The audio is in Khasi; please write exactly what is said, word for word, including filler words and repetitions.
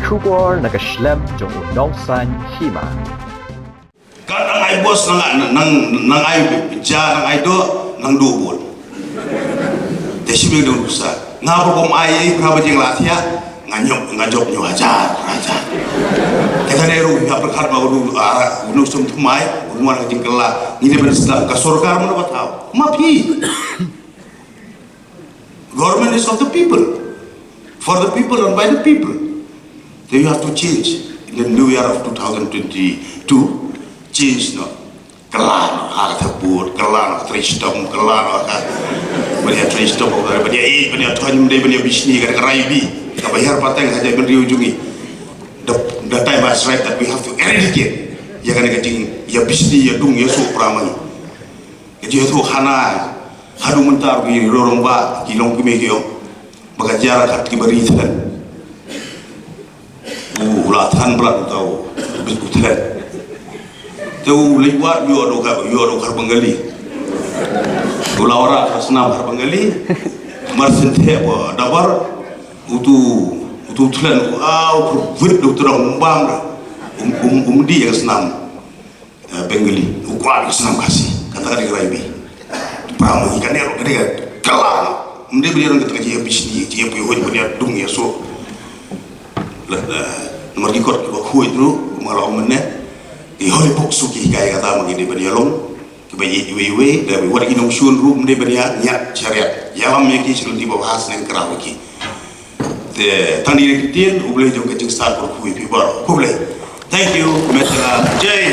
Khubor na ka shlem jong u Nongsaiñ Hima. Kat nang ai bos, nang, nang, nang ai ja, nang ai doh, nang duh bun. Te shi beng dong sa. Nga ba bom ai, nga ba jing la thiah, nga nyop, nga jop nyo hajar, hajar. Te kane ruh nga pyrkhat ba u, ah, u nusum tmai, u nwan jing kala, ngi ne ben sdang, ka sorkar mana ba thaw. Ma phi. Government is of the people, for the people and by the people. So you have to change in the new year of two thousand twenty-two. Change no. Kylla no ha ka thapur, kylla no ha ka trei shitom, kylla no ha ka. Ban ïa trei shitom, ban ïa ïeit, ban ïa thoh ym dei, ban ïa bishni, ka dei ka rai bi. Kaba hiar pateng ha jaitbynriew jong ngi. The, the time has arrived that we have to eradicate ïa kane ka jing, ïa bishni, ïa dung, ïa suk para ma ngi. Ka jingïathuh khana haduh mynta ruh ki rangbah ki longkmie ki ong ba ka jia ryngkat kiba ri thlen. U la than blat uta u bit u thlen. Te u leit wad ïoh da u ka, ïoh da u ka Bengali. U la wanrah ka snam ka Bengali. Mar syn theh ba dabar utu, utu thlen u, ah, u kyrwit da u tyrong, um bam da. Um, um, um dih ïa ka snam. Eh, Bengali, u kwah ïa ka snam Khasi, kata ka dei ka rai bi. Para ma ngi, kane ruh ka dei ka kylla. Ym dei ba dei ruh kata ka jingïabishni, jingïapoi hooid ban ïa dung ïa suk. Lada, eh, namar ki kot kiba khuid ruh, kumba la ong mynne, ki holy books ruh ki hikai kata, ma ngi dei ban ïalong kiba ïeit iwei iwei, da wat ki nongshun ruh ym dei ban ïa ñiad shariat. Ïalam ïa ki sha lynti babha, sneng kraw ïa ki. Te tang kine ki ktien, U Blei jong ka jingstad kyrkhu ïa phi baroh. Khublei. Thank you. Met la. Jai